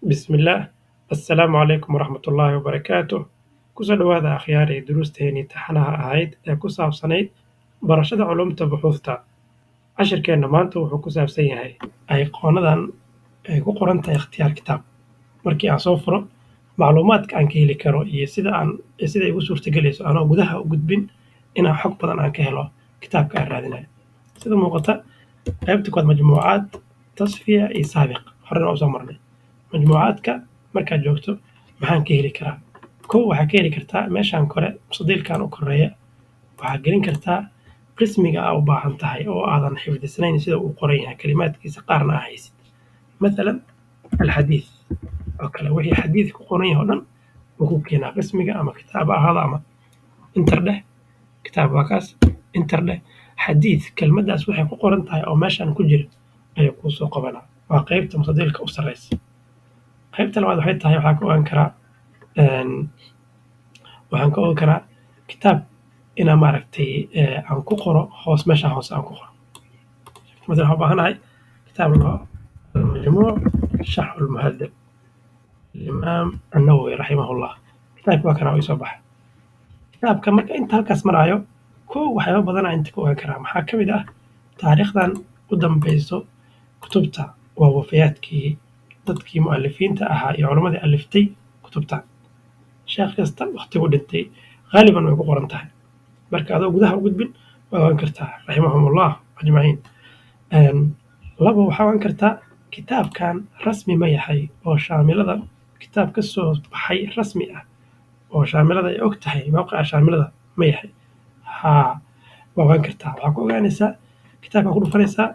Bismillaah, assalaamu calaykum waraxmatullaahi wabarakaatuh. Kusoo dhawaada akhyaar ee duruusteenii taxanaha ahayd ee ku saabsanayd barashada culumta buxuusta. Cashirkeenna maanta wuxuu ku saabsan yahay ayqoonadan ay ku qoran tahay ikhtiyaar kitaab. Markii aan soo furo, macluumaadka aan ka heli karo iyo sida igu suurtagelayso anoo gudaha u gudbin inaan xog badan aan ka helo kitaabka aan raadinayo. Sida muuqata, qaybta koowaad majmuucaad, tasfiya iyo saabiq horena waa usoo marnay. Majmuucaadka markaad joogto, maxaan ka heli karaa? Kow, waxaa ka heli kartaa meeshaan kore, mustadiilkan u koreeya. Waxaa gelin kartaa qismiga aa u baahan tahay oo aadan xifdisnayn sida uu qoran yahay, kalimaadkiisa qaarna aa haysid. Mathalan alxadiid oo kale, wixii xadiid ku qoran yahay oo dhan wuu ku keenaa, qismiga ama kitaab ha ahaado ama enter dheh. Kitaab waa kaas, enter dheh. Xadiid kelmaddaas waxay ku qoran tahay oo meeshaan ku jira ayuu kuu soo qabanaa. Waa qaybta mustadiilka u sarreysa. Qaybta labaad waxay tahay, waxaan ka ogaan karaa kitaab inaan maaragtay aan ku qoro hoos, meeshaan hoose aan ku qoro. Mathalan waxaan u baahanahay kitaab loo almajmuuc sharxu lmuhadab alimaam annawawi raximahullah. Kitaabka waa kana, ii soo baxay kitaabka. Marka inta halkaas maraayo, kow, waxyaaba badan aan inta ka ogaan karaa. Maxaa ka mid ah? Taariikhdan u dambeyso kutubta waa wafayaadkii dadkii mu'alifiinta ahaa iyo culammadii aliftay kutubtan. Sheekh kasta waqtigu dhintay qaaliban way ku qoran tahay. Marka adoo gudaha u gudbin waa ogaan kartaa, raximahumullah ajmaciin. Labo, waxaa ogaan kartaa kitaabkan rasmi ma yahay oo shaamilada kitaab ka soo baxay rasmi ah oo shaamilada ay og tahay, mawqica shaamilada ma yahay? Haa, waa ogaan kartaa. Waxaa ku ogaanaysaa kitaabkaa ku dhufanaysaa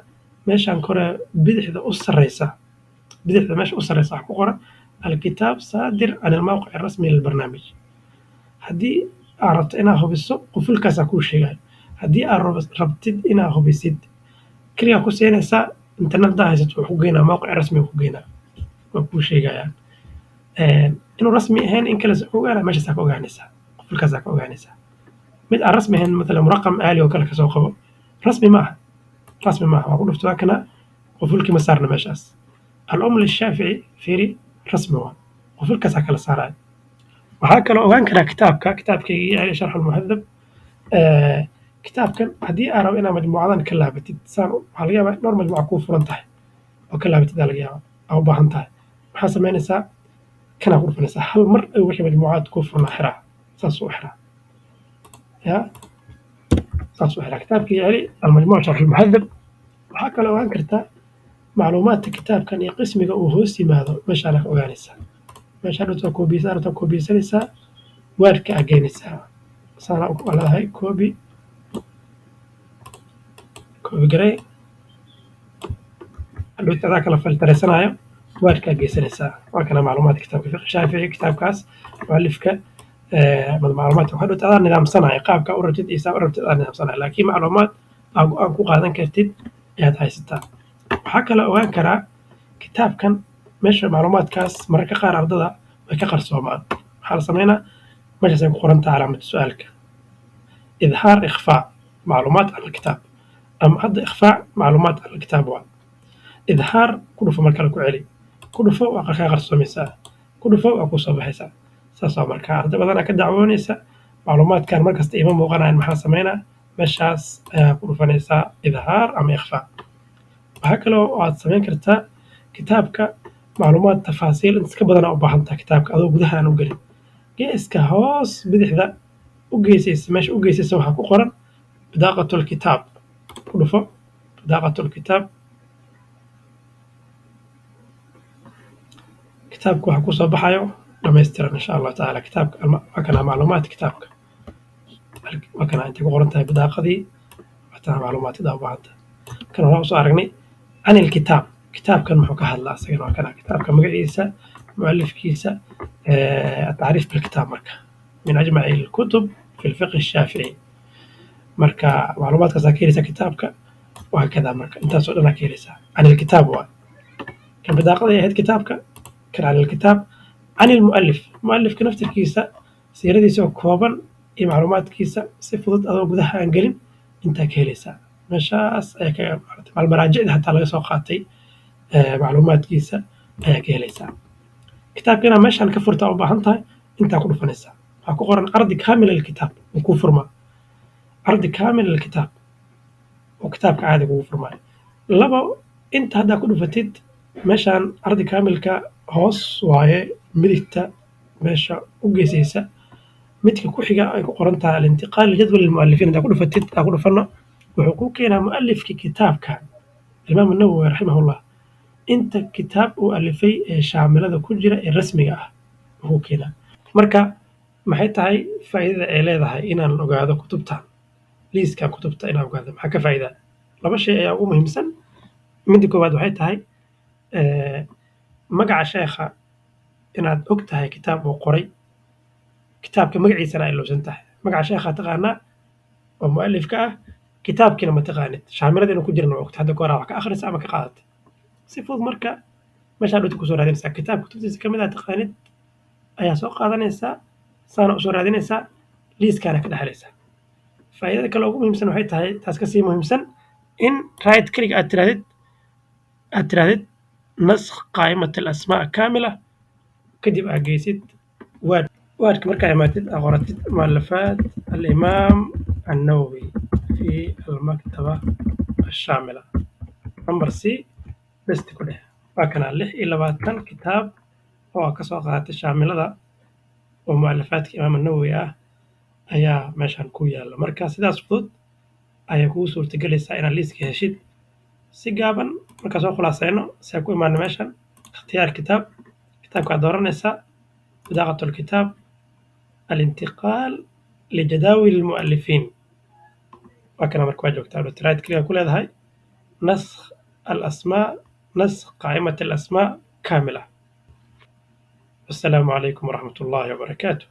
meeshaan kore, bidixda u sarreysa. Bidixda meesha u sarreysa waxaa ku qoran alkitaab saadir can almawqic arasmi lilbarnaamij. Haddii aad rabto inaad hubiso, qufulkaasaa kuu sheegayo. Haddii aad rabtid inaad hubisid, keligaa ku siinaysaa. Internet haddaa haysato, wuxuu ku geynaa mawqic rasmiga ku geynaa, waa kuu sheegayaan inuu rasmi ahayn in kale. Ku ogaana meeshaasaa ka ogaanaysaa, qufulkaasaa ka ogaanaysaa. Mid aan rasmi ahayn, matalan muraqam aali oo kale kasoo qabo, rasmi maaha, rasmi maaha. Waa ku dhufto, waa kana, qufulkii ma saarna meeshaas. Al-um lishaafici fiiri, rasmi waa, qufulkaasaa kala saaraya. Waxaa kaloo ogaan karaa kitaabka, kitaabkaygii celi sharxu lmuhadab. Kitaabkan haddii aad rabo inaad majmuucadan ka laabatid saan, waxaa laga yaabaa dhowr majmuuca kuu furan tahay oo ka laabatid aa laga yaabaa aa u baahan tahay. Maxaa samaynaysaa? Kanaa ku dhufanaysaa hal mar ayuu wixii majmuucaad kuu furnaa xiraa. Saas u xiraa, ya, saas u xiraa. Kitaabkii celi almajmuuc sharxu lmuhadab. Waxaa kaloo ogaan kartaa macluumaadka kitaabkan iyo qismiga uu hoos yimaado. Meeshaana ka ogaanaysaa. Meesha rabtaa koobiyeysan, rabtaa koobiyeysanaysaa, Wordka aa geynaysaa. Saana u leedahay copy, copy garey. Hadhowta adaa kala filtareysanayo, Wordka aa geysanaysaa. Waa kana macluumaadka kitaabka fiqh shaafici, kitaabkaas, mualifka, macluumaadka. Hadhowta adaa nidaamsanaya qaabka u rabtid iyo saa u rabtid adaa nidaamsanaya, laakiin macluumaad aa go-aan ku qaadan kartid ayaad haysataa. Waxaa kaloo ogaan karaa kitaabkan meesha macluumaadkaas mararka qaar ardada way ka qarsoomaan. Waxaa la sameynaa, meeshaasay ku qoran tahay calaamatu su-aalka, idhaar, ikhfaa macluumaat cala alkitaab, ama hadda ikhfaa macluumaat cala alkitaab waa idhaar. Ku dhufo, mar kale ku celi, ku dhufo, waa kaa qarsoomaysaa. Ku dhufo, waa kuu soo baxaysaa. Saas waa. Markaa arday badanaa ka dacwoonaysa macluumaadkan markasta ima muuqanayan, maxaa sameynaa? Meeshaas ayaa ku dhufanaysaa idhaar ama ikhfaa. Waxaa kaloo aad samayn kartaa kitaabka macluumaad tafaasiil inta ka badan aa u baahan tahay. Kitaabka adoo gudaha aan u gelin, geeska hoos bidixda u geesaysa, meesha u geesaysa waxaa ku qoran bidaaqatul kitaab. Ku dhufo bidaaqatul kitaab. Kitaabka waxaa kusoo baxayo dhammaystiran insha allahu tacaala. Kitaabka waa kana, macluumaadka kitaabka waa kana, intay ku qoran tahay bidaaqadii wataa macluumaadka daa u baahan tahay. Kan horaan usoo aragnay can ilkitaab. Kitaabkan muxuu ka hadlaa isagana? Waa kana kitaabka magaciisa, mualifkiisa, atacriif bilkitaab. Marka min ajmaci alkutub fi lfiqhi shaafici. Marka macluumaadkaasaa ka helaysaa kitaabka waa kada. Marka intaasoo dhan aa ka helaysaa can ilkitaab. Waa kan bidaaqaday ahayd kitaabka kan can ilkitaab. Can ilmualif, mualifka naftirkiisa siiradiisa oo kooban iyo macluumaadkiisa si fudud adoo gudaha aan gelin intaa ka helaysaa. Meeshaas ayaa ka maal maraajicda hataa laga soo qaatay macluumaadkiisa ayaa ka helaysaa. Kitaabka inaad meeshaan ka furtaa u baahan tahay, intaa ku dhufanaysaa. Waxaa ku qoran عرض كامل للكتاب, wuu kuu furmaa. عرض كامل للكتاب oo kitaabka caadiga ugu furmaayo. Labo, inta haddaa ku dhufatid meeshaan عرض كامل ka hoos waaye, midigta meesha u geesaysa, midka ku xiga ay ku qoran tahay الانتقال لجدول المؤلفين, haddaa ku dhufatid, aa ku dhufano, wuxuu ku keenaa mu'alifkii kitaabkan, Imaam Nawowi raximahullah, inta kitaab uu alifay ee shaamilada ku jira ee rasmiga ah wuxuu keenaa. Marka maxay tahay faa'iidada ay leedahay inaan ogaado kutubtan, liiskan kutubta inaan ogaado? Maxaa ka faa'iida? Laba shay ayaa ugu muhiimsan. Midda koowaad waxay tahay magaca sheekha inaad og tahay kitaab uu qoray, kitaabka magaciisana ay ilowsan tahay. Magaca sheekha taqaanaa oo mu'alifka ah, kitaabkiina ma taqaanid. Shaamilada inuu ku jirana waa ogta, hadda ka hor wax ka akhrisa ama ka qaadatay. Si fudud marka meeshaa dhowta kusoo raadinaysaa kitaab kutubtiisa kamid ah taqaanid ayaa soo qaadanaysaa, saana usoo raadinaysaa, liiskaana ka dhexlaysaa. Faa'iidada kale ugu muhiimsan waxay tahay, taas kasii muhiimsan, in right click aad tirahdid نسخ قائمة الأسماء كاملة, kadib aad geysid Word. Wordka markaa imaatid, aad qoratid مؤلفات الإمام النووي في المكتبة الشاملة, number C, paste ku dheh. Waa kana 26 kitaab oo aad kasoo qaadatay shaamilada oo mu'alafaadka Imaam Nawowi ah ayaa meeshan ku yaala. Marka sidaas fudud ayaa kugu suurtagelaysaa inaad liiska heshid si gaaban. Markaa soo khulaasayno, si aan ku imaano meeshan, اختيار كتاب, kitaabkaad dooranaysaa, بطاقة الكتاب, الانتقال لجداول المؤلفين, waa kana. Marka waa joogtaa, right click ku leedahay, نسخ الأسماء, نسخ قائمة الأسماء كاملة. والسلام عليكم ورحمة الله وبركاته.